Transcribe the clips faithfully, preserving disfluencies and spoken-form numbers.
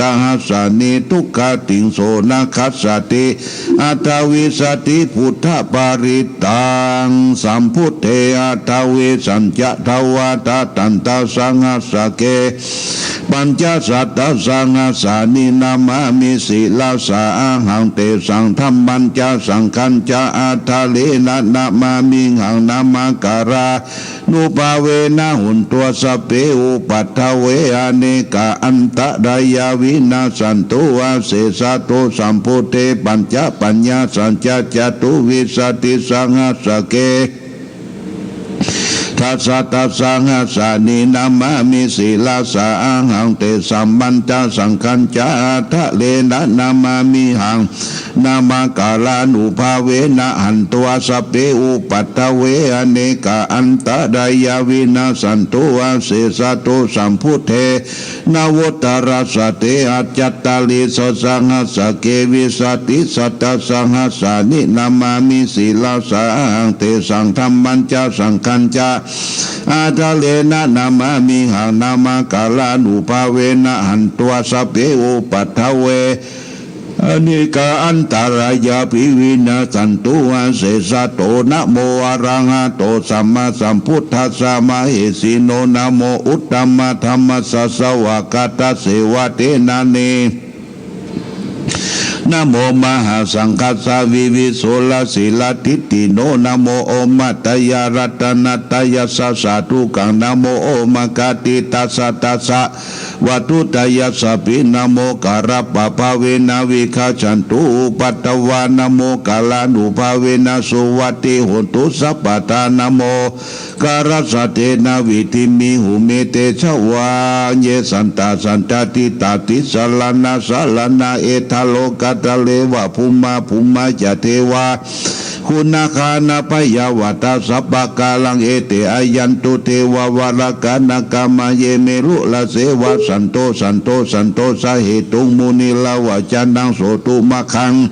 sahassāni dukkhātiṃso na gacchanti aṭṭhavīsati buddhaparittaṃ. Sambuddhe aṭṭhavīsañca dvādasasahassake pañcasatasahassāni namāmi sirasā ahaṃ. Tesaṃ dhammañca saṅghañca ādarena namāmihaṃ. Namakārānubhāvena hantvā sabbe upaddave anekā antarāyā vinassantu asesato. Sambuddhe pañcapaññāsañca catuvīsatisahassake dasasatasahassāni namāmi sirasā ahaṃ. Tesaṃ dhammañca saṅghañca ādarena namāmihaṃ. Namakārānubhāvena hantvā sabbe upaddave anekā antarāyā vinassantu asesato. Sambuddhe navuttarasate aṭṭhacattāḷīsasahassake vīsatisatasahassāni namāmi sirasā ahaṃ. Tesaṃ dhammañca saṅghañca ādarena namāmihaṃ. Namakārānubhāvena hantvā sabbe upaddave anekā antarāyāpi vinassantu asesato. Namo arahato sammāsambuddhassa mahesino. Namo uttamadhammassa svākkhātasseva tenadī. Namo mahāsaṅghassāpi visuddhasīladiṭṭhino. Namo omātyāraddhanattayassa sādhukaṃ. Namo omakātītassa tassa vatthuttayassapi. Namokārappabhāvena vigacchantu upaddavā. Namokārānubhāvena suvatthi hotu sabbadā. Namo kārassa tena vidhimhi homi tejavā. Ye santā saṇṭhitā tīsaranasaraṇā ethā lokadhāre va bhummā bhummā ca devā guṇagānapayyāvatā sabbakālaṃ ete āyantu devā valakā nāgā mahe melurāje vasanto santo santosahetuṃ muniravacanaṃ sotumaggaṃ.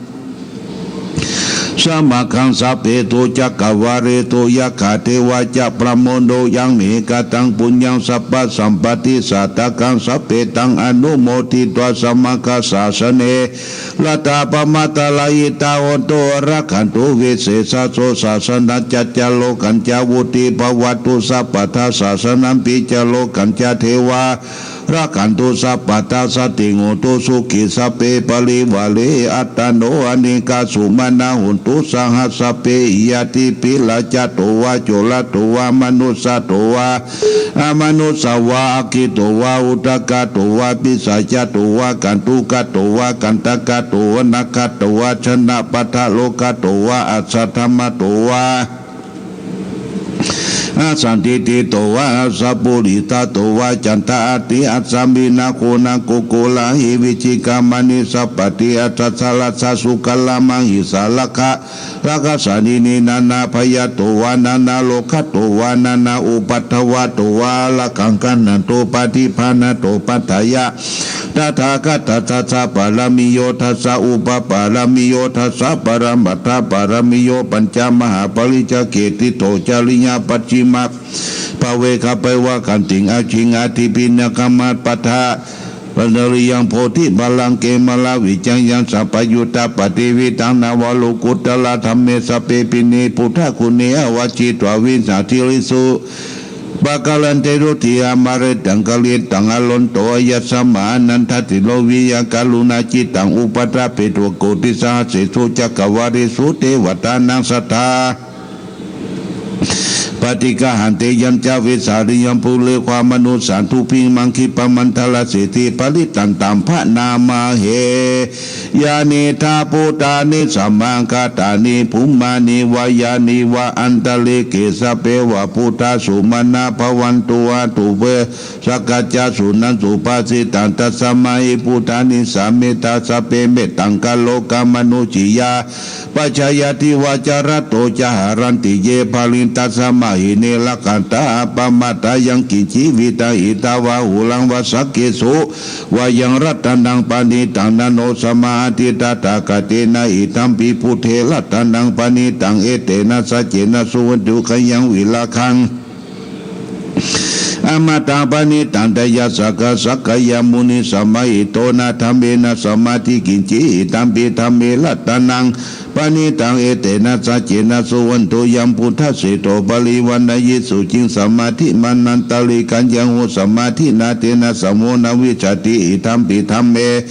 Samaggaṃ sabbesu cakkavāḷesu yakkhā devā ca brahmano yaṃ me kataṃ puññaṃ sabbasampattisiddhikaṃ sabbe taṃ anumoditvā samaggāsāsane ratā pamādarahitā hontu rakkhantu visesato sāsanaṃ. Saccā lokañca vuḍḍhī bhavatu sabbadā sāsanampi ca lokañca devā rakkhantu sabbadā sotthī hontu sukhī sabbe parivāre attano anekā sumanā hontu saha sabbehi ñātibhi. Rājato vā corato vā manussato vā amanussā vā aggito vā udakato vā pisācato vā khāṇukato vā kaṇṭakato vā nakkhattato vā janapadarogato vā asaddhammato vā asandiṭṭhito vā asappurisato vā caṇḍahatthi assaminā goṇakukkurahi vicchikamaṇisappadī aṭṭhārasa sūkaramahiṃsā rakkha rakkhasā nīnī nānābhayato vā nānārogato vā nānāupaddavato vā ārakkhaṃ gaṇhantu paṭibhāṇato paṭṭhāya tathāgatassa dasa pāramiyo dasa upapāramiyo dasa paramattha pāramiyo pañca mahāpariccāge ṭhito cariyā pacchimā bhave gabbhāvakkantiṃ ajjhiṃ ādipinnagamma paṭha paniriyaṃ bodhipallaṅke māravijayaṃ sampayuttā patividhaṃ navalokuttaradhamme sabbepi me buddhaguṇe āvajjitvā viññāṇagirisu pākārandaresu ṭhitiyā māravijayaṃ kalintaṃ. Arahanto āyasmā ānandatthero viya karuṇācittaṃ upaṭṭhapetvā koṭisahassāsesu cakkavāḷesu devatānaṃ sadā paṭiggaṇhati yañca vesāliyā pūretvā manussānaṃ dubbaṃ khippamāntaradhāsiṃ itiparittantaṃ bhaṇāma he. Yānīdha bhūtāni samāgatāni bhummāni vā yāni va antalikkhe sabbe va buddhā sumanā bhavantu athopi sakkacca suṇantu bhāsitaṃ. Tasmā hi buddhāni sāmetha sabbe mettaṃ karotha mānusiyā pajāya divā ca ratto ca haranti ye baliṃ. Tasmā hi ne rakkhatha appamattā yaṃ kiñci vittaṃ idha vā huraṃ vā saggesu vā yaṃ ratanaṃ paṇītaṃ na no samaṃ atthi tathāgatena idampi buddhe ratanaṃ paṇītaṃ etena saccena suvatthi hotu khayaṃ virāgaṃ Amataṃ paṇītaṃ tayajjā sakyamunī samāhito na dhammena samatthi kiñci idampi dhamme ratanaṃ paṇītaṃ etena saccena suvatthi uto yaṃ buddhaseṭṭho parivaṇṇayī suciṃ samādhimānantarikaññaṃ usamādhinā tena samo na vijjati idampi dhamme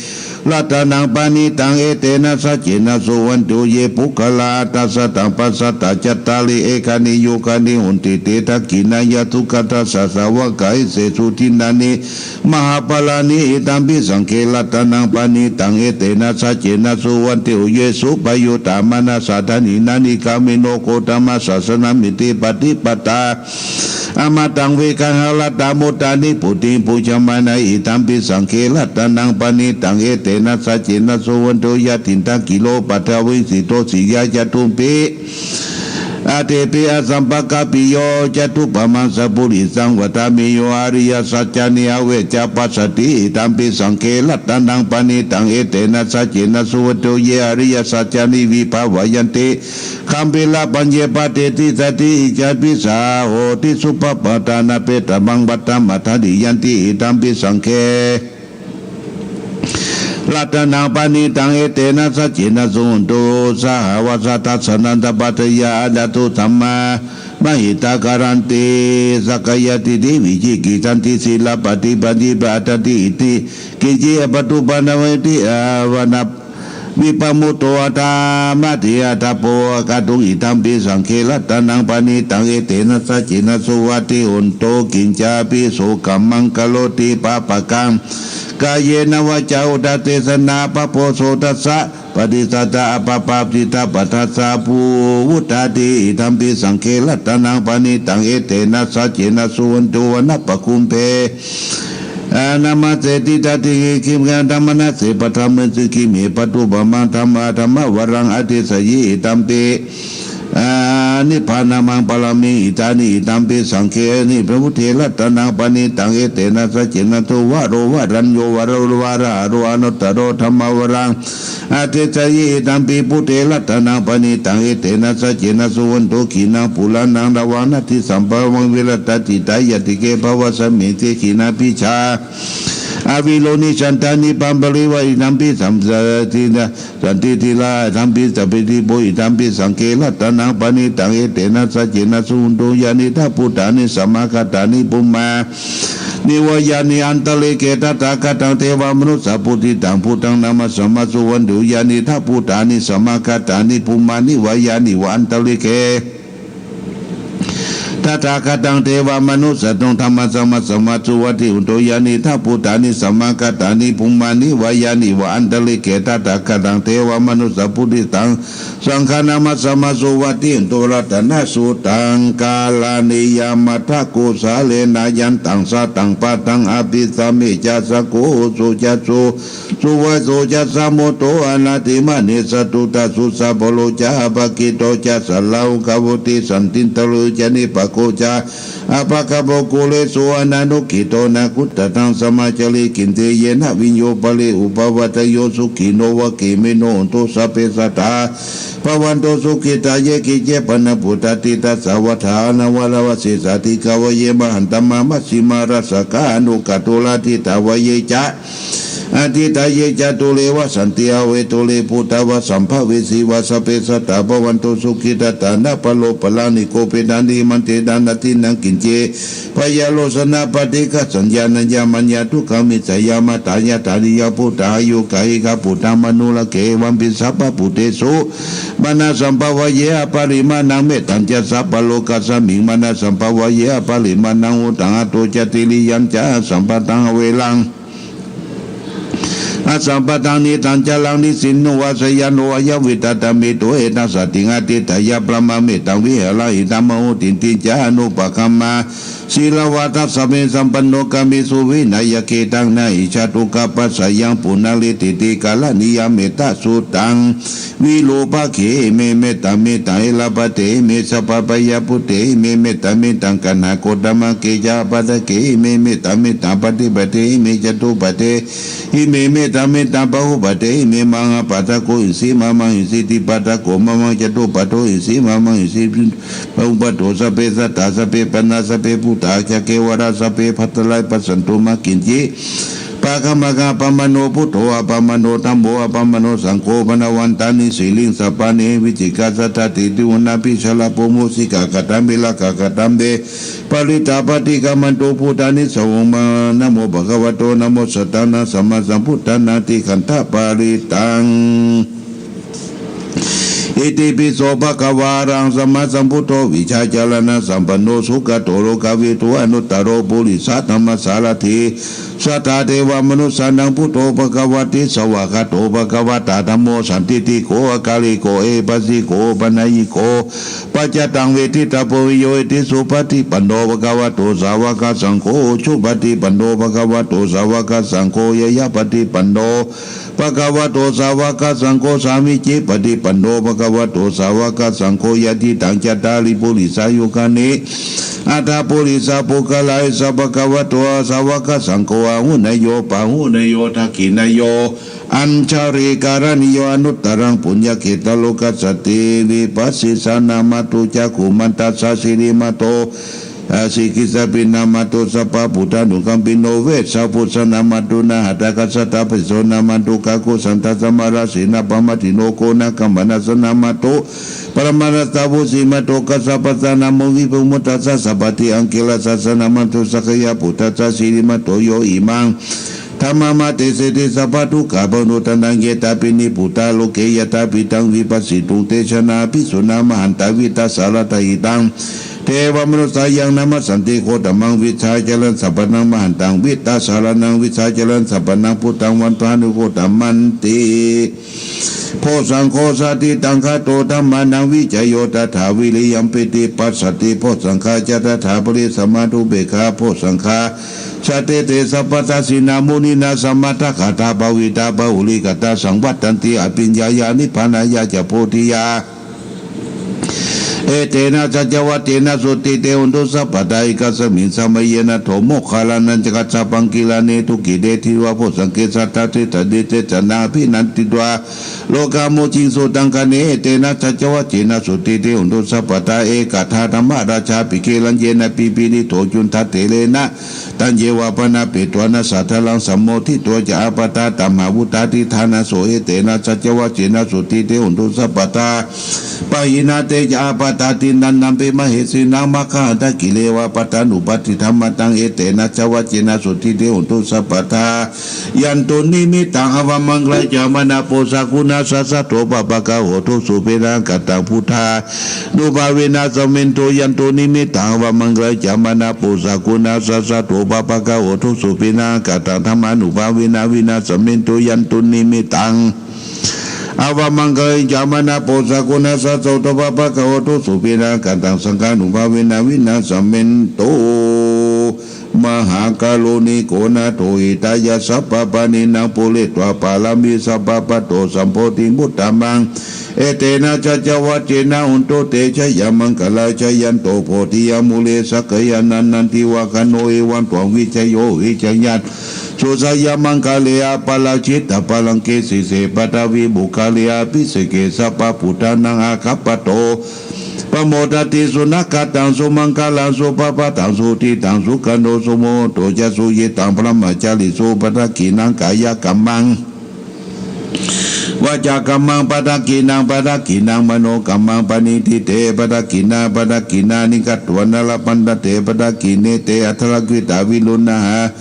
ratanaṃ paṇītaṃ etena saccena suvatthi uto ye puggalā aṭṭha sataṃ pasatthā cattāri ekāri yugāni honti te dakkhiṇeyyā sugatassa sāvakā esesu dinnāni mahapphalāni idampi saṅghe ratanaṃ paṇītaṃ etena saccena suvatthi uto ye suppayuttā manasā daḷhena nikkāmino gotamasāsanamhi te pattipattā amataṃ vigayha laddhā mudhā nibbutiṃ bhuñjamānā idampi saṅghe ratanaṃ paṇītaṃ etena saccena suvatthi uto ñātidāni khīlopaddavīsito siyā catūbhi aṭṭhepi asampakkappiyo ca dukkhamā sappurisaṃ vadāmi yo ariyasaccāni avecca passati idampi saṅghe ratanaṃ paṇītaṃ etena saccena suvatthi uto ye ariyasaccāni vibhāvayanti gambhīrapaññe paṭicca nissayaṃ pissa hoti suppabhātaṃ na petānaṃ patthamā daḍiyanti idampi saṅghe ratanaṃ paṇītaṃ etena saccena suvatthi uto saha vassa dassanantapaccayā atha dhammaṃ mahitā karanti sakkāyadiṭṭhi vicikicchati sīlabbatipaṭibāsati kiñci appaṭipanno vippamutto aṭṭhamāti atthāpokatū idampi saṅghe ratanaṃ paṇītaṃ etena saccena suvatthi uto kiñcāpi so kammaṃ karoti pāpakaṃ kāyena vācā uda cetanā pāpo so tassa paṭicchadāmi appaṭipattā padassā vuḍḍhāti idampi saṅghe ratanaṃ paṇītaṃ etena saccena suvatthi uto vanappagumbe anāmase tiṭṭhati khīṇe dhammassāne paṭhamassi khīṇe pāturahu dhammaṃ dhammavaraṃ adesayi idampi nibbānamaṅgalāni bhaṇāni idampi saṅghe buddhe ratanaṃ paṇītaṃ etena saccena suvatthi uto varaṃ yo varaṃ varāharo anuttaro dhammavaraṃ adesayi idampi buddhe ratanaṃ paṇītaṃ etena saccena suvatthi uto khīṇaṃ purāṇaṃ navaṃ natthi sambhavaṃ virattacittāyatike bhavasmiṃ te khīṇabījā avirūḷhichandā nibbanti nirvānaparivaṇṇayī idampi saṅghe santindriya idampi saṅghe sabbe dīpo idampi saṅghe ratanaṃ paṇītaṃ etena saccena suvatthi uto yānīdha bhūtāni samāgatāni bhummāni vā yāni antalikkhe tathāgataṃ devamanussapūjitaṃ buddhaṃ namassāma suvatthi uto yānīdha bhūtāni samāgatāni bhummāni vā yāni va antalikkhe tathāgataṃ devamanussapūjitaṃ dhammaṃ namassāma suvatthi uto yānīdha bhūtāni samāgatāni bhummāni vā yāni va antalikkhe tathāgataṃ devamanussapūjitaṃ saṅghaṃ namassāma suvatthi uto ratanasuttaṃ karaṇīyamatthakusalena yantaṃ sataṃ padaṃ abhisamecca sakko ujū ca su suvaco cassa mudu anatimānī satthū ca susapharo ca appakicco ca sallahukavutti santindriyo ca nipako ca appagabbho kulesu ananugiddho. Na kuṭṭhaṃ samācare kiñci yena viññū pare upavadeyyuṃ. Sukhino vā khemino hontu sabbe sattā bhavantu sukhitā. Ye keci pāṇabhūtatthi tasā vā dānavā āvajjesāti. Khāva ye mahantā mā majjhimā rassakā aṇukathūlā. Diṭṭhā vā ye ca adiṭṭhā ye ca dūre vasanti avedūre bhūtā vā sambhavesī vā sabbe sattā bhavantu sukhitattā. Na paro paraṃ nikubbetha nātimaññetha nātimaññeyyuṃ kiñci byārosanā paṭighasaññā nāññamaññassa dukkhamiccheyya. Mātā yathā niyaṃ puttaṃ āyukā ekaputtamanurakkhe evampi sabbabhūtesu mānasaṃ bhāvaye aparimāṇaṃ. Mettañca sabbalokasmiṃ mānasaṃ bhāvaye aparimāṇaṃ uddhaṃ adho ca tiriyañca asambādhaṃ averaṃ asambādhaṃ. Niddhañcaraṃ nisinno vā sayāno vā yā vigatamiddho etaṃ satiṃ adhiṭṭheyya brahmametaṃ vihāraṃ idhamāhu. Diṭṭhiñca anupagamma sīlavā dassapi sampanno kāmesu vineyya gedhaṃ na hi jātu gabbhaseyyaṃ punaretīti. Karaṇīyam ettasuttaṃ virūpakkhe ime mettā mettaṃ erāpaṭe ime sabbabyaputte ime mettā mettaṃ kaṇhagodamagge ca āpādagge ime mettā mettaṃ paṭipādagge ime catupaddave ime mettā mettaṃ bahupādagge ime mahāpādako isi mamaṃ isi dvipādako mamaṃ catupaddako isi mamaṃ isi bahupaddako. Sabbe sattā sabbe pāṇā sabbe bhū tā ca kevalā sabbe bhadrani passantu mā kiñci pāpakaṃ. Appamāṇo buddho appamāṇo dhammo appamāṇo saṅgho paṇḍitānañca siriṃsapāni vicikā sadā sīlī guṇābhī sarabū mūsikā. Katā me rakkhā katā me parittā paṭikkamantu bhūtāni sabbaṃ namo bhagavato namo sattannaṃ sammāsambuddhānaṃ itikantaṃ parittaṃ. Itipi so bhagavā arahaṃ sammāsambuddho vijjācaraṇasampanno sugato lokavidū anuttaro purisadammasārathi satthā devamanussānaṃ buddho bhagavāti. Svākkhāto bhagavatā dhammo sandiṭṭhiko akāliko ehipassiko opanayiko paccattaṃ veditabbo viññūhīti. Supaṭipanno bhagavato sāvakasaṅgho ujupaṭipanno bhagavato sāvakasaṅgho ñāyapaṭipanno bhagavato sāvakasaṅgho sāmīcipaṭipanno bhagavato sāvakasaṅgho yadidaṃ cattāri purisayugāni aṭṭha purisapuggalā esa bhagavato sāvakasaṅgho āhuneyyo pāhuneyyo dakkhiṇeyyo añjalikaraṇīyo anuttaraṃ puññakkhettaṃ lokassāti. Vipassissa namatthu cakkhumantassa sirīmato asikkissa piṇṇamatthu sabbabuddhānukampino vessabhussa namatthu nāhatakassa tapisso namatthu kakusandhassa mārasenā pamādino konāgamanassa namatthu paramānandarassa vusīmato kassapassa namo vibhūmuttassa sabbadhi aṅgīrasassa namatthu sakyaputtassa sirīmato yo imaṃ dhammamadeseti sabbadukkhāpanūdanaṃ. Ye cāpi nibbutā loke yathābhikkhaṃ vipassituṃ te janā bhikkhunā mahantā vītasāradā hitaṃ devamanussānaṃ yaṃ namassanti gotamaṃ vijjācaraṇasampannaṃ mahantaṃ vītasāraṇaṃ vijjācaraṇasampannaṃ buddhaṃ vandāmi gotamanti. Bojjhaṅgo satiṭṭhaṅgato dhammānaṃ vicayo tathā viriyampīti passaddhi bojjhaṅgā ca tathāpare samādhupekkhā bojjhaṅgā sattete sabbadassinā muninā sammadakkhātā bhāvitā bahulīkatā saṃvattanti abhiññāya nibbānāya ca bodhiyā. Etena saccavajjena sotthi te hotu sabbadā. Ekasmiṃ samaye nātho moggallānañca kassapaṃ gilāne dukkhite disvā bojjhaṅge satta desayi te janā abhinanditvā rogā mucciṃsu taṅkhaṇe. Etena saccavajjena sotthi te hotu sabbadā. Ekadā dhammarājāpi gelaññenābhi pīḷito cundattherena taññeva bhaṇāpetvāna sādaraṃ sammoditvā ca ābādhā tamhā vuṭṭhāsi ṭhānaso. Etena saccavajjena sotthi te hotu sabbadā. Pahīnā te ca ābādhā tiṇṇannampi mahesinaṃ maggāhatakilesāva pattānuppattidhammataṃ. Etena saccavajjena sotthi te hotu sabbadā. Yandunnimittaṃ avamaṅgalañca manāpo sakuṇassa saddo pāpaggaho dussupinaṃ akantaṃ buddhānubhāvena samentu. Yandunnimittaṃ avamaṅgalañca manāpo sakuṇassa saddo pāpaggaho dussupinaṃ akantaṃ dhammānubhāvena vināsamentu. Yandunnimittaṃ avamaṅgalañca manāpo sakuṇassa saddo pāpaggaho dussupinaṃ akantaṃ saṅghānubhāvena vināsamentu. Mahākāruṇiko nātho hitāya sabbapāṇinaṃ pūretvā pāramī sabbā patto sambodhimuttamaṃ. Etena saccavajjena hontu te jayamaṅgalaṃ. Jayanto bodhiyā mūle sakyānaṃ nandivaḍḍhano evaṃ tvaṃ vijayo hohi jayassu jayamaṅgale aparājitapallaṅke sīse paṭhavipokkhare abhiseke sabbabuddhānaṃ aggappatto pamodati. Sunakkhattaṃ sumaṅgalaṃ supabhātaṃ suhuṭṭhitaṃ sukhaṇo sumuhutto ca suyiṭṭhaṃ brahmacārisu padakkhiṇaṃ kāyakammaṃ vācākammaṃ padakkhiṇaṃ padakkhiṇaṃ manokammaṃ paṇidhī te padakkhiṇā padakkhiṇāni katvāna labhantatthe padakkhiṇe. Te atthaladdha sukhitā viruḷhā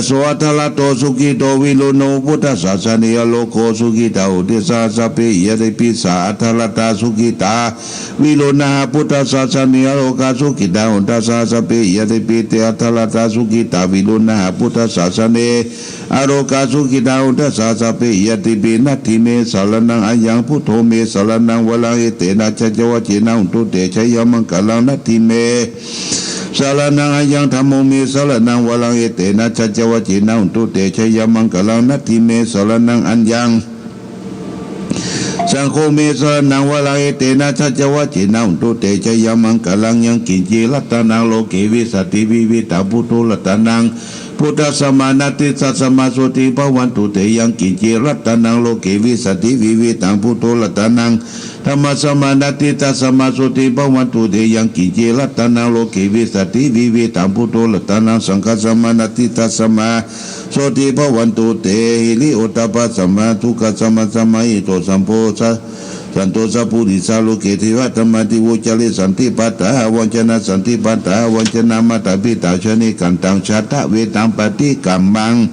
so atthaladdho sukhito viruḷho buddhasāsane arogo sukhitā hoti saha sabbehi ñātibhi. Sā atthaladdhā sukhitā viruḷhā buddhasāsane arogā sukhitā hotha saha sabbehi ñātibhi. Te atthaladdhā sukhitā viruḷhā buddhasāsane arogā sukhitā hotha saha sabbehi ñātibhi. Natthi me saraṇaṃ aññaṃ buddho me saraṇaṃ varaṃ etena saccavajjena hontu te jayamaṅgalaṃ. Natthi me saraṇaṃ aññaṃ dhammo me saraṇaṃ varaṃ etena saccavajjena hontu te jayamaṅgalaṃ. Natthi me saraṇaṃ aññaṃ saṅgho me saraṇaṃ varaṃ etena saccavajjena hontu te jayamaṅgalaṃ. Yaṅkiñci ratanaṃ loke vijjati vividhaṃ puthu ratanaṃ Buddhasmā natthi, dhammassmā sotthī bhavantu te. Yaṅkiñci ratanaṃ loke vijjati vividhaṃ puthu ratanaṃ, dhammasmā natthi, dhammassmā sotthī bhavantu te. Yaṅkiñci ratanaṃ loke vijjati vividhaṃ puthu ratanaṃ, saṅghasmā natthi, dhammassmā sotthī bhavantu te. Hiriottappasammā dukkhasmā samāhito, santo sappurisā loke devadhammāti vuccare. Santi patthā avañcanā, santi patthā avañcanā, mātā pitā janakāyikā, jātaveda paṭikkama.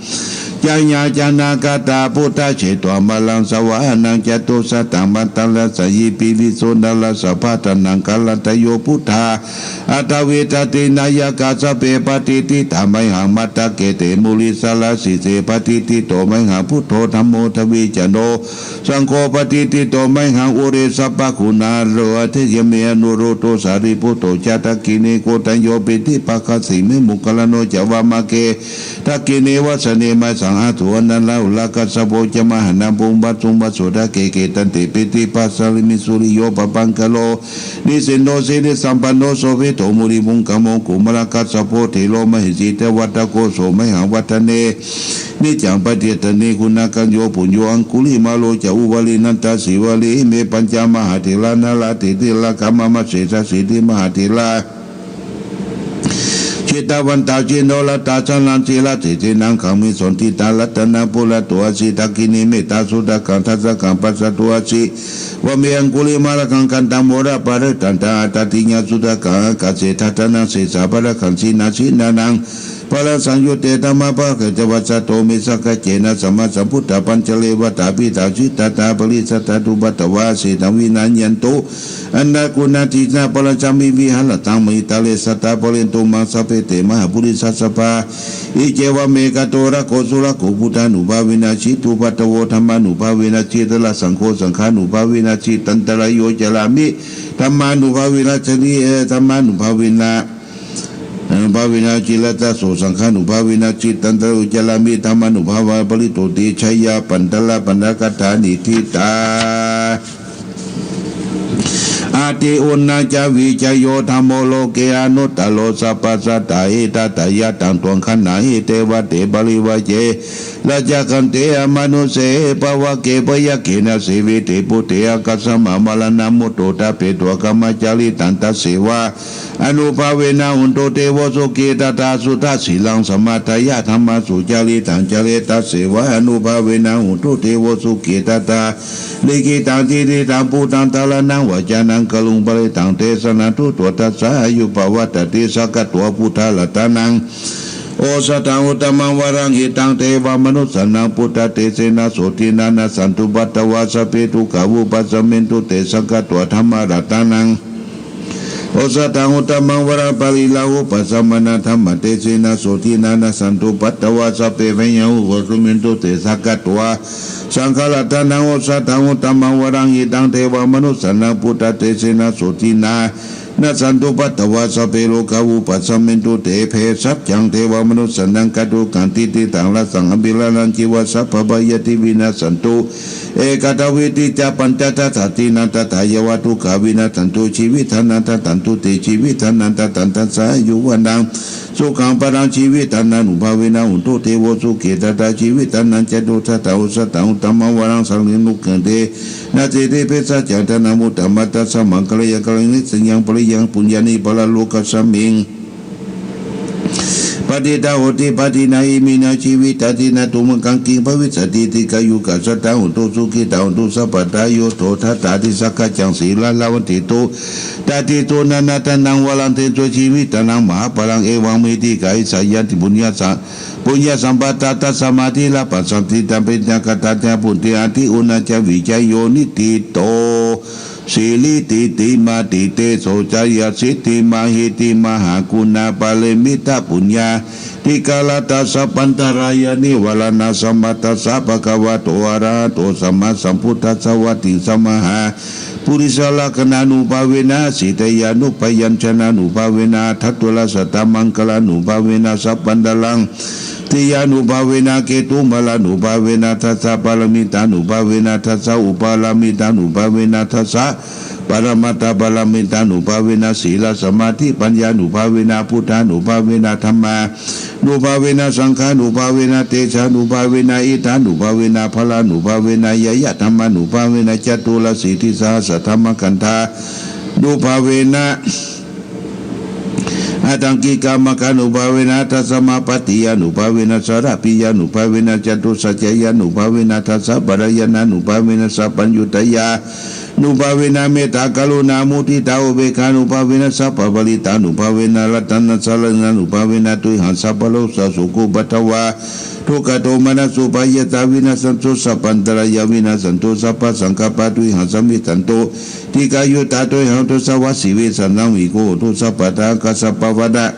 Jaññā jānāgatā putthā, chetvā māraṃ savāhanaṃ, catusaccāmantarassaññī, piviso narāsabhā. Taṇhaṅkarā ādayo buddhā aṭṭhavīsati nāyakā, sabbe patiṭṭhitā mayhaṃ matthake te munissarā. Sīse patiṭṭhito mayhaṃ buddho dhammo dvijjano, saṅgho patiṭṭhito mayhaṃ ure sabbaguṇākaro. Hadaye me anuruddho sārīputto ca dakkhiṇe, koṇḍañño piṭṭhibhāgasmiṃ moggallāno ca vāmake. Dakkhiṇe vasane mayhaṃ āsuṃ ānandarāhulā, kassapo ca mahānāmo ubhāsuṃ vāmasotake. Kesaṃ te piṭṭhibhāgasmiṃ suriyo pabhaṅkaro, nisinno sirisampanno sobhito munipuṅgavo. Kumārakassapo thero mahesī cittavādako, so mayhaṃ vadane niccaṃ patiṭṭhāmi guṇākaro. Puṇṇo aṅgulimālo ca upālī nandasīvalī, ime pañca mahātherā nalāṭe tilakā mama. Sesāsīti mahātherā jitavantā jinorrathā, jayanti sīlāni sacchāni aṅgamaṅgesu saṇṭhitā. Ratanaṃ purato āsi dakkhiṇe mettasuttakaṃ, dhajaggaṃ pacchato āsi vāme aṅgulimālakaṃ. Khandhamoraparittañca āṭāṭiññasuttakaṃ, ākāse chadanaṃ sesā pākāraṃ. Jinānānaṃ pāraṃ saṃyutte dhammapāṭihaṅkhī, vasato me sakiccena sammāsambuddhapañjare. Vātapittādisañjātā cittavādāparittattā, parittaṃ dhammassāvakā saṅghassa vinayantu, annaguṇattiṃ jinapañjaraṃ viharantaṃ mahītale, sadā pālentu maṃ sabbe te mahāpurisāsabhā. Iccevamanto rakkho surakkho, buddhānubhāvena jitupaddavo, dhammānubhāvena jitarāgaṃ, saṅghānubhāvena jitantarāyo, carāmi dhammānubhāvena jini, eh, dhammānubhāvena, eh, bhāvena jirañjaso, saṅghānubhāvena jitantarāyo, carāmi dhammānubhāvapālito. Te jayamaṅgalaaṭṭhagāthā niṭṭhitā. Atthi uṇhissavijayo dhammo loke anuttaro, sabbasattahitatthāya taṃ taṃgaṇhāhi devate parivajje. Rājadakkhiṇe amanusse pavagge, byagghe nāsevati buddhe, ākasaṃ mārānaṃ mutto ṭhapetvā kālāntare. Taṃ tassenānubhāvena hotu devo sukhitattā, suddhasīlaṃ samādāya dhammaṃ sucaritaṃ care. Tassenānubhāvena hotu devo sukhitattā, likkhitaṃ cintitaṃ brūthaṃ dhāraṇaṃ vācanaṃ karuṃ, parittaṃ desanaṃ sutvā tassa āyu pavaḍḍhatīti. Sakkatvā buddharatanaṃ osathaṃ uttamaṃ varaṃ, hitaṃ devamanussānaṃ, buddhatejena sotthinā, nassantupaddavā sabbe dukkhā vūpasamentu te. Sakkatvā dhammaratanaṃ osathaṃ uttamaṃ varaṃ, pariḷāhūpasamanaṃ, dhammatejena sotthinā, nassantupaddavā sabbe bhayā vūpasamentu te. Sakkatvā saṅgharatanaṃ osathaṃ uttamaṃ varaṃ, hitaṃ devamanussānaṃ, buddhatejena sotthinā, nassantupaddavā sabbe rogā vūpasamentu te. Bhejassaṃ devamanussānaṃ, kāruññacittaṃ taṃ rakkhaṃ abhirohaṃ, jīvesabapāya vinassantu, ekatāvatā ca pañcasattināni, tathāgatadukkhavinassāya, jīvitadānaṃ dadantu te, jīvitadānaṃ dadaṃ saha āyu vaṇṇaṃ sukhaṃ balaṃ. Jīvitadānubhāvena hotu devo sukhitattā, jīvitadānañca dukkhassa osathaṃ uttamaṃ varaṃ, saṅghe anukampaṃ te, nassanti bhejassaṃ, taṃ taṃ uttamattha samaṃ, kalyāṇaṃ kalyāṇaṃ nisayaṃ, parittaṃ puññāni paralokasmiṃ patiṭṭhā hoti pāṇinā. Iminā jīvitadīnā tumhākaṃ kiṃ bhavissati, dīghāyukā sadā hontu, sukhitā hontu sabbadā. Yo todātādisakāyaṃ sīlaṃ rakkhaṇe suvatthito, dādinā dānaṃ varaṃ devatānaṃ, jīvitadānaṃ mahapphalaṃ, evaṃ me dīghāyusā yāti puññasa- puññasampadaṃ, tasmā dhīraṃ bhāseti. Taṃ petānaṃ gatā ca bhūmi, atthi uṇhissavijayo niṭṭhito, siridhitimatitejojayasiddhimahiddhimahāguṇāparimitapuññādhikāra attasammāpattidānantarāyanivāraṇasamatthassa bhagavato arahato sammāsambuddhassa vācīsāvakā mahāpurisalakkhaṇānubhāvena, sītyānubyañjanānubhāvena, aṭṭhārasatamaṅgalānubhāvena, sabbantarāyagāthānubhāvena, ketumālānubhāvena, dasapāramitānubhāvena, dasaupapāramitānubhāvena, dasa paramattha paramita nubhāvena sīla samādhi paññānubhāvena buddhānubhāvena dhammānubhāvena saṅghānubhāvena tejānubhāvena iddhānubhāvena balānubhāvena ñeyyadhammānubhāvena caturāsītisahassadhammakkhandhānubhāvena aṭṭhaṅgikamaggānubhāvena aṭṭhasamāpattiyānubhāvena saḷabhiyānubhāvena catusaccañāṇānubhāvena dasabalañāṇānubhāvena sabbaññutañāṇānubhāvena mettākaruṇāmuditāupekkhānubhāvena sabbaparittānubhāvena ratanasaraṇānubhāvena tuyhaṃ sabbarogasokupaddavā dukkhadomanassupāyāsā vinassantu sabbantarāyā vinassantu sabbasaṅkappā tuyhaṃ samijjhantu dīghāyutā tuyhaṃ hotu sabbajīvī sadā sadā sadā sabbasambhavato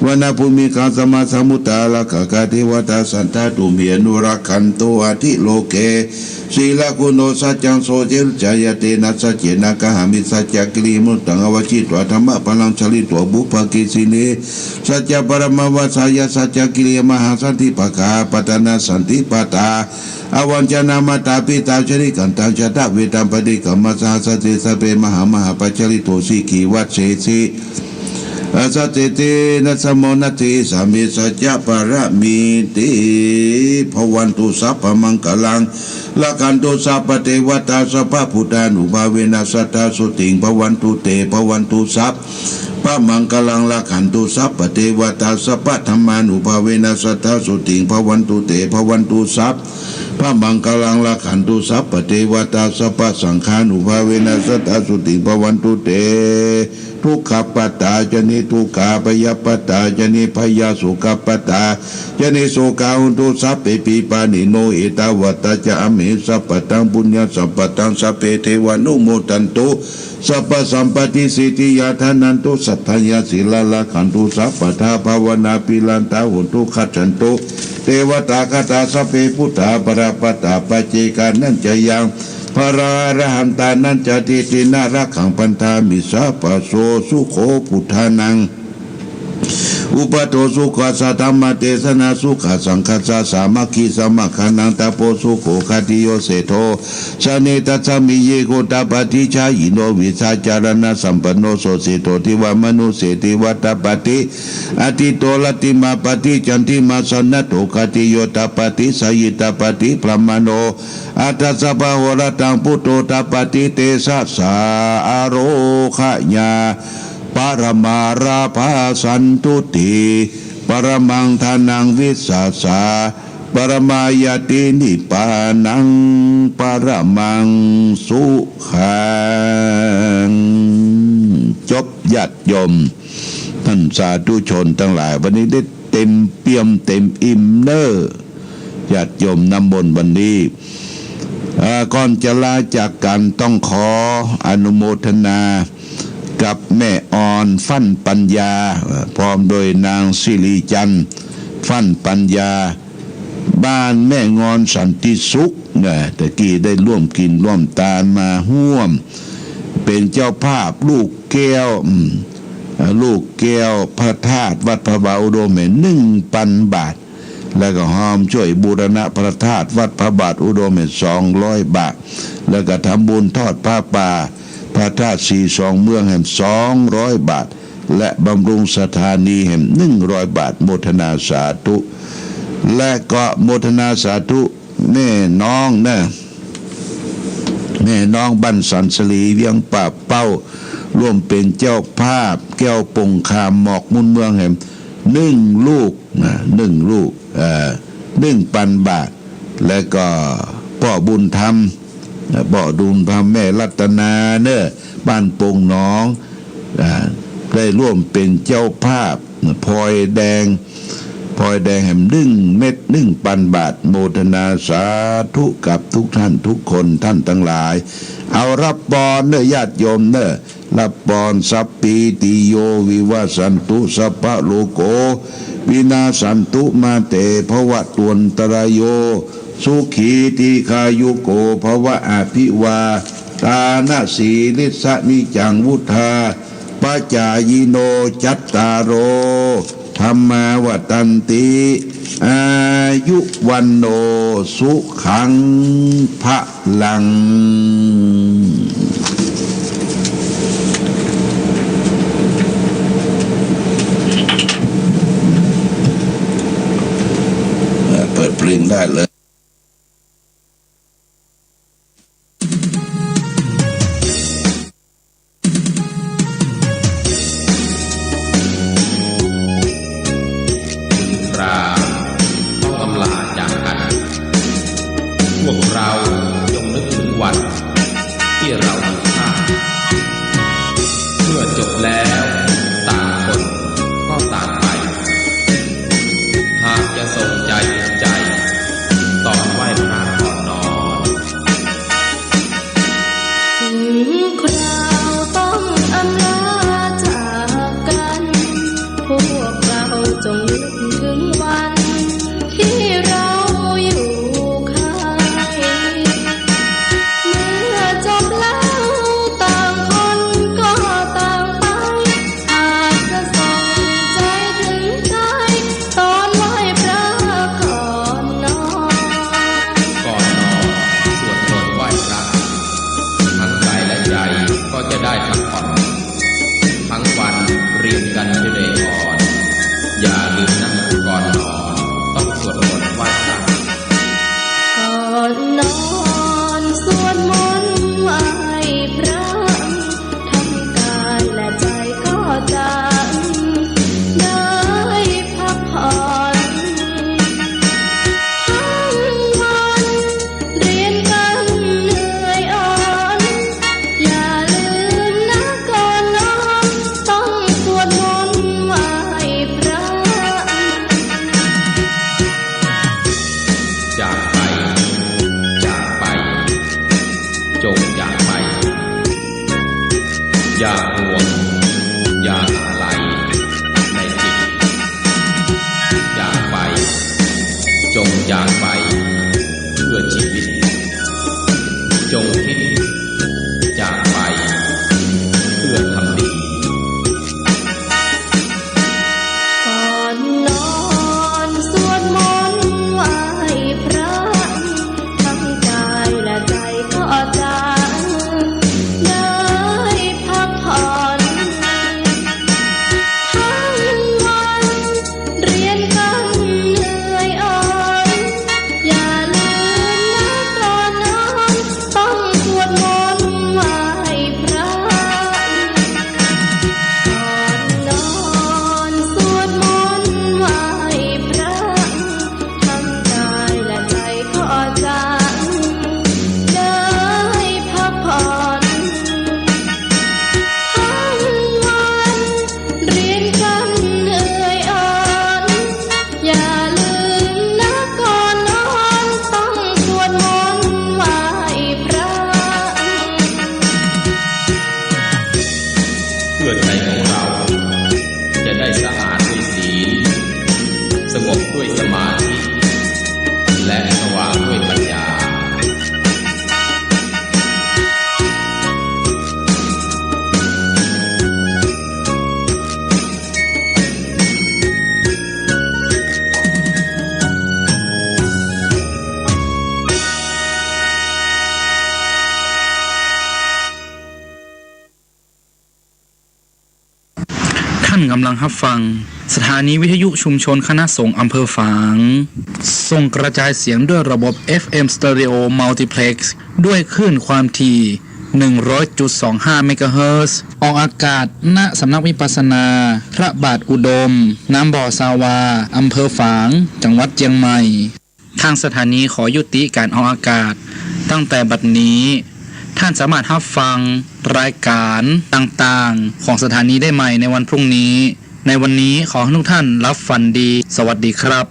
vanabbhūmigaṅgāmā samuddā rakkhaṃ devatā sadā tumhe anurakkhantu atthi loke sīlaguṇo saccaṃ socetha jayatena saccena kāhāmi saccagiriṃ muttamaṃ avajitvā dhammabalaṃ chārito pubbakesanī saccaparamavasāya saccagiriṃ mahāsantipāgā pattanā santipadā avañcanā mātā pitā ca nikkhantā jātaveda paṭikkama saha satte sabbe mahāmahāpajjalito sikhī vajjesi sattete nāsamo natthi sāmi saccapāramīti bhavantu sabbamaṅgalaṃ rakkhantu sabbadevatā sabbabuddhānubhāvena sadā sotthī bhavantu te bhavantu sabbamaṅgalaṃ rakkhantu sabbadevatā sabbadhammānubhāvena sadā sotthī bhavantu te bhavantu sabbamaṅgalaṃ rakkhantu sabbadevatā sabbasaṅghānubhāvena sadā sotthī bhavantu te dukkhappattā ca niddukkhā bhayappattā ca nibbhayā sokappattā ca nissokā hontu sabbepi pāṇino ettāvatā ca amhehi sambhataṃ puññasampadaṃ sabbe devānumodantu sabbasampattisiddhiyā dānaṃ dadantu saddhāya sīlaṃ rakkhantu sabbadā bhāvanābhiratā hontu gacchantu devatāgatā sabbe buddhā balappattā paccekānañca yaṃ balaṃ arahantānañca diṭṭhinā rakkhaṃ bandhāmi sabbaso sukho buddhānaṃ uppādo sukhā saddhammadesanā sukhā saṅghassa sāmaggī samaggānaṃ tapo sukho khatiyo seṭṭho janetasmiṃ ye gotapādijāyino vijjācaraṇasampanno so seṭṭho devamanusse devatāpati atīto rattimāpati candimā sannaddho khatiyo tapati jhāyī tapati brāhmaṇo atha sabbā horattaṃ buddho tapati tejasā ārogayā paramā lābhā santuṭṭhī paramaṃ dhanaṃ vissāsā paramā ñāti nibbānaṃ paramaṃ sukhaṃ จบ ญาติโยม ท่านสาธุชนทั้งหลาย วันนี้ได้เต็มเปี่ยมเต็มอิ่มเนอะ ญาติโยม น้ำมนต์วันนี้ เอ่อ ก่อนจะลาจากกันต้องขออนุโมทนากับแม่ออนฟั่นปัญญา เอ่อ พร้อมโดยนางสิริจันทร์ฟั่นปัญญา บ้านแม่งอนสันติสุขนะ ตะกี้ได้ร่วมกินร่วมทานมาร่วม เป็นเจ้าภาพลูกแก้ว อืม เอ่อ ลูกแก้วพระธาตุวัดพระบาทอุดมแห่ง หนึ่งพันบาท แล้วก็ร่วมช่วยบูรณะพระธาตุวัดพระบาทอุดมแห่ง สองร้อยบาท แล้วก็ทำบุญทอดผ้าป่าพระธาตุศรีสองเมืองแห่ง สองร้อยบาท และบำรุงสถานีแห่ง หนึ่งร้อยบาท โมทนาสาธุ และก็โมทนาสาธุแม่น้องนะ แม่น้องบ้านสันสลี เวียงป่าเป้า ร่วมเป็นเจ้าภาพแก้วปงคามหมอกมุ่นเมืองแห่ง หนึ่งลูกนะ หนึ่งลูก เอ่อ หนึ่งพันบาท และก็ป้อบุญธรรม ป้อบุญธรรม แม่รัตนาเนอะ บ้านโป่งหนอง อ่า ได้ร่วมเป็นเจ้าภาพ พลอยแดง พลอยแดงแหม หนึ่งเม็ด หนึ่งพันบาท โมทนาสาธุกับทุกท่านทุกคน ท่านทั้งหลาย เอารับปอนเนอะ ญาติโยมเนอะ รับปอน sabbītiyo vivajjantu sabbarogo vinassatu mā te bhavatvantarāyo sukhī dīghāyuko bhava. Abhivādanasīlissa niccaṃ vuḍḍhāpacāyino cattāro dhammā vaḍḍhanti āyu vaṇṇo sukhaṃ balaṃ. ถึงได้เลย ถึงคราวต้องอำลาจากกัน พวกเราจงนึกถึงวันที่เรามีค่า เมื่อจบแล้วต่างคนก็ต่างไป หากจะส่งใจถึงใจ ตอนไหว้พระก่อนนอน ถึงคราวต้องอำลาจากกัน พวกเราจงนึกถึงวันที่เราอยู่ข้าง เมื่อจบแล้วต่างคนก็ต่างไป หากจะส่งใจถึงใจ ตอนไหว้พระก่อนนอน ก่อนนอนสวดมนต์ไหว้พระ ทั้งกายและใจก็จะได้พักผ่อน ทั้งวันเรียนกันจนเหนื่อยอ่อน อย่าลืมนะก่อนนอนต้องสวดมนต์ไหว้พระ ก่อนนอนสวดมนต์ไหว้พระ ทั้งกายและใจก็จะได้พักผ่อน ทั้งวันเรียนกันเหนื่อยอ่อน อย่าลืมนะก่อนนอนต้องสวดมนต์ไหว้พระ จากไป จากไป จงจากไป อย่าห่วง อย่าอาลัยในจิต จากไป จงจากไป เพื่อชีวิต จงคิด จากไป เพื่อทำดี ก่อนนอนสวดมนต์ไหว้พระ ทั้งกายและใจก็จะได้พักผ่อน ทั้งวันเรียนกันเหนื่อยอ่อน อย่าลืมนะก่อนนอนต้องสวดมนต์ไหว้พระ ก่อนนอนสวดมนต์ไหว้พระ ทั้งกายและใจก็จะได้พักผ่อน ทั้งวันเรียนกันเหนื่อยอ่อน อย่าลืมนะก่อนนอนต้องสวดมนต์ไหว้พระ เพื่อใจของเราจะได้สะอาดด้วยศีล สงบด้วยสมาธิ และสว่างด้วยปัญญา ท่านกำลังรับฟังสถานีวิทยุชุมชนคณะสงฆ์อำเภอฝาง ส่งกระจายเสียงด้วยระบบ เอฟ เอ็ม Stereo Multiplex ด้วยคลื่นความถี่ หนึ่งร้อยจุดสองห้า เมกะเฮิรตซ์ ออกอากาศ ณ สำนักวิปัสสนา พระบาทอุดม น้ำบ่อซาวา อำเภอฝาง จังหวัดเชียงใหม่ ทางสถานีขอยุติการออกอากาศ ตั้งแต่บัดนี้ ท่านสามารถรับฟังรายการต่างๆ ของสถานีได้ใหม่ในวันพรุ่งนี้ ในวันนี้ขอให้ทุกท่านหลับฝันดี สวัสดีครับ